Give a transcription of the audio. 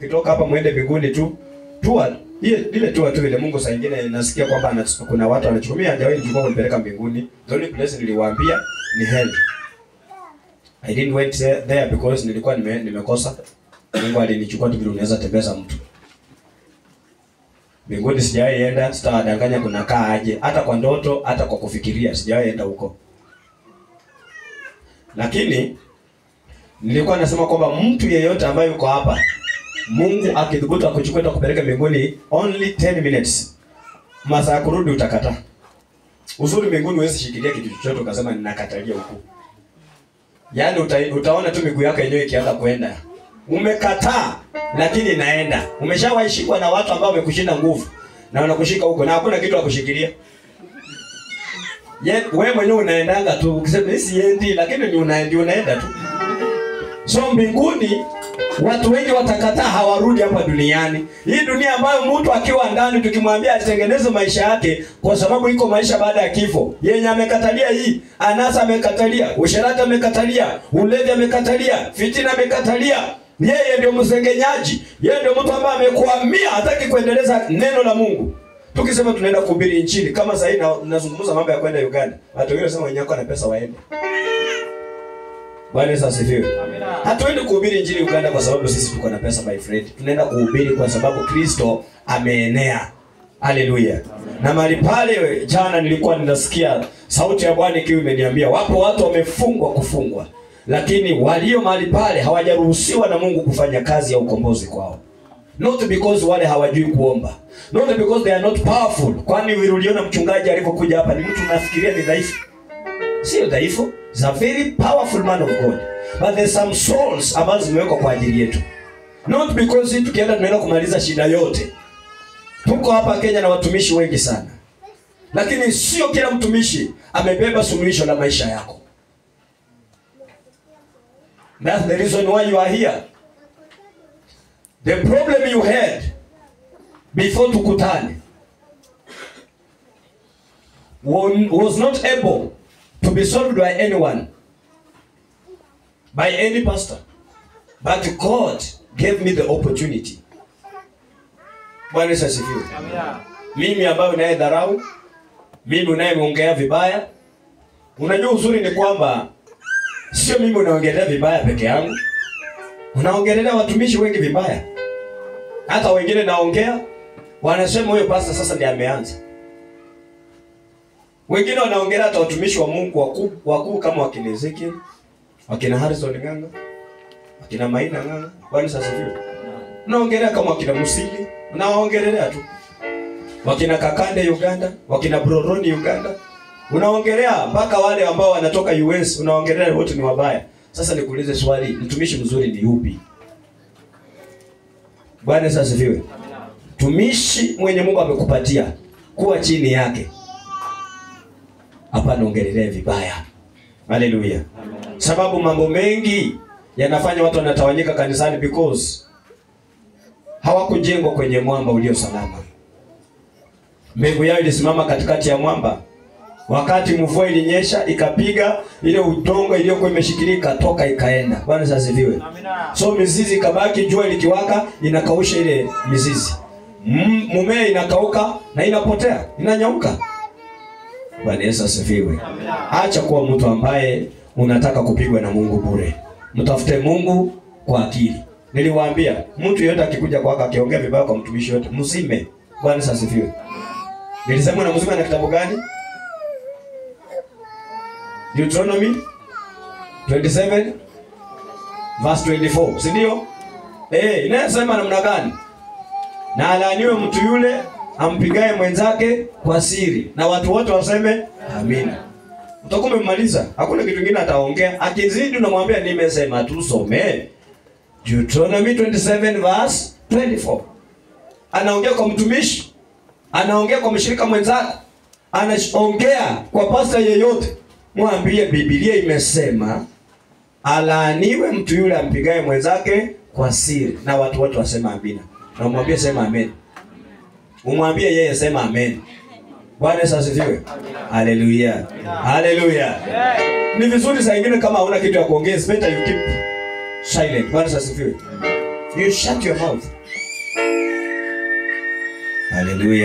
Kitoka hapa muende mbinguni tu. Tua ile tua tu ile Mungu saa nyingine nasikia kwamba kuna watu wanachukumia hajawahi nichukua kunipeleka mbinguni. The only place niliwaambia ni hell. I didn't went there because nilikuwa nimekosa. Mungu alinichukua tu vile unaweza tembeza mtu. Mbinguni sijawahi enda, sitawadanganya kuna kaa aje. Hata kwa ndoto, hata kwa kufikiria sijawahi enda huko. Lakini nilikuwa nasema kwamba mtu yeyote ambaye yuko hapa, Mungu akithubutu akuchukua kupeleka mbinguni only 10 minutes. Masaa kurudi utakataa. Uzuri mbinguni huwezi shikilia kitu chochote ukasema ninakatalia huku. Yaani utaona tu miguu yako yenyewe ikianza kwenda. Umekataa lakini inaenda. Umeshawahi shikwa na watu ambao wamekushinda nguvu na wanakushika huko na hakuna kitu la kushikilia. Wewe mwenyewe unaendanga tu ukisema siendi, lakini ni unaenda tu. So mbinguni watu wengi watakataa, hawarudi hapa duniani. Hii dunia ambayo mtu akiwa ndani tukimwambia atengeneze maisha yake kwa sababu iko maisha baada ya kifo. Yenye amekatalia hii, anasa amekatalia, usherati amekatalia, ulevi amekatalia, fitina amekatalia. Yeye ndio msengenyaji, yeye ndio mtu ambaye amekuamia hataki kuendeleza neno la Mungu. Tukisema tunaenda kuhubiri injili kama sasa hivi nazungumza mambo ya kwenda Uganda. Watu wengine wanasema wenyewe na pesa waende. Bwana Yesu asifiwe. Hatuendi kuhubiri injili Uganda kwa sababu sisi tuko na pesa, my friend. Tunaenda kuhubiri kwa sababu Kristo ameenea. Haleluya. Na mahali pale jana nilikuwa ninasikia sauti ya Bwana ikiwa imeniambia wapo watu wamefungwa kufungwa, lakini walio mahali pale hawajaruhusiwa na Mungu kufanya kazi ya ukombozi kwao. Not because wale hawajui kuomba. Not because they are not powerful. Kwani uliona mchungaji alipokuja hapa ni mtu unafikiria ni dhaifu? Sio dhaifu. He's a very powerful man of God. But there's some souls ambazo zimewekwa kwa ajili yetu. Not because tukienda tunaenda kumaliza shida yote. Tuko hapa Kenya na watumishi wengi sana. Lakini sio kila mtumishi amebeba suluhisho la maisha yako. That's the reason why you are here. The problem you had before tukutane was not able to be solved by anyone, by any pastor. But God gave me the opportunity. Bwana Yesu asifiwe. Mimi ambaye unayedharau, mimi unayeongea vibaya. Unajua uzuri ni kwamba sio mimi unaongelea vibaya peke yangu. Unaongelea watumishi wengi vibaya. Hata wengine naongea wanasema huyo pastor sasa ndiye ameanza. Wengine wanaongelea hata watumishi wa Mungu wakuu kama wakina Ezekiel, wakina Harrison Ng'ang'a, wakina Maina Ng'ang'a. Bwana asifiwe. Unaongelea kama wakina Musili, unaongelea tu. Wakina Kakande Uganda, wakina Broroni Uganda. Unaongelea mpaka wale ambao wanatoka US, unaongelea wote ni wabaya. Sasa nikuulize swali, mtumishi mzuri ni yupi? Bwana asifiwe. Mtumishi mwenye Mungu amekupatia kuwa chini yake. Hapana ongelea vibaya. Haleluya. Sababu mambo mengi yanafanya watu wanatawanyika kanisani because hawakujengwa kwenye mwamba ulio salama. Mbegu yao ilisimama katikati ya mwamba. Wakati mvua ilinyesha ikapiga ile udongo iliyokuwa imeshikilia ikatoka ikaenda. Bwana asifiwe. So mizizi ikabaki, jua likiwaka inakausha ile mizizi. Mumea inakauka na inapotea, inanyauka. Bwana Yesu asifiwe. Acha kuwa mtu ambaye unataka kupigwa na Mungu bure. Mtafute Mungu kwa akili. Niliwaambia mtu yeyote akikuja kwako akiongea vibaya kwa mtumishi yote, msime. Bwana Yesu asifiwe. Nilisema na msime na kitabu gani? Deuteronomy 27 verse 24, si ndio? Inasema namna gani? Na alaaniwe mtu yule ampigaye mwenzake kwa siri, na watu wote waseme amina. Utakuwa umemaliza, hakuna kitu kingine ataongea. Akizidi unamwambia nimesema tusome Deuteronomy 27 verse 24. Anaongea kwa mtumishi, anaongea kwa mshirika mwenzake, anaongea kwa pastor yeyote. Mwambie Biblia imesema alaaniwe mtu yule ampigaye mwenzake kwa siri, na watu wote wasema amina. Na umwambie sema amen. Umwambie yeye sema amen. Bwana Yesu asifiwe. Haleluya. Haleluya. Ni vizuri saa nyingine kama huna kitu ya kuongea, it's better you keep silent. Bwana Yesu asifiwe. You shut your mouth. Hallelujah.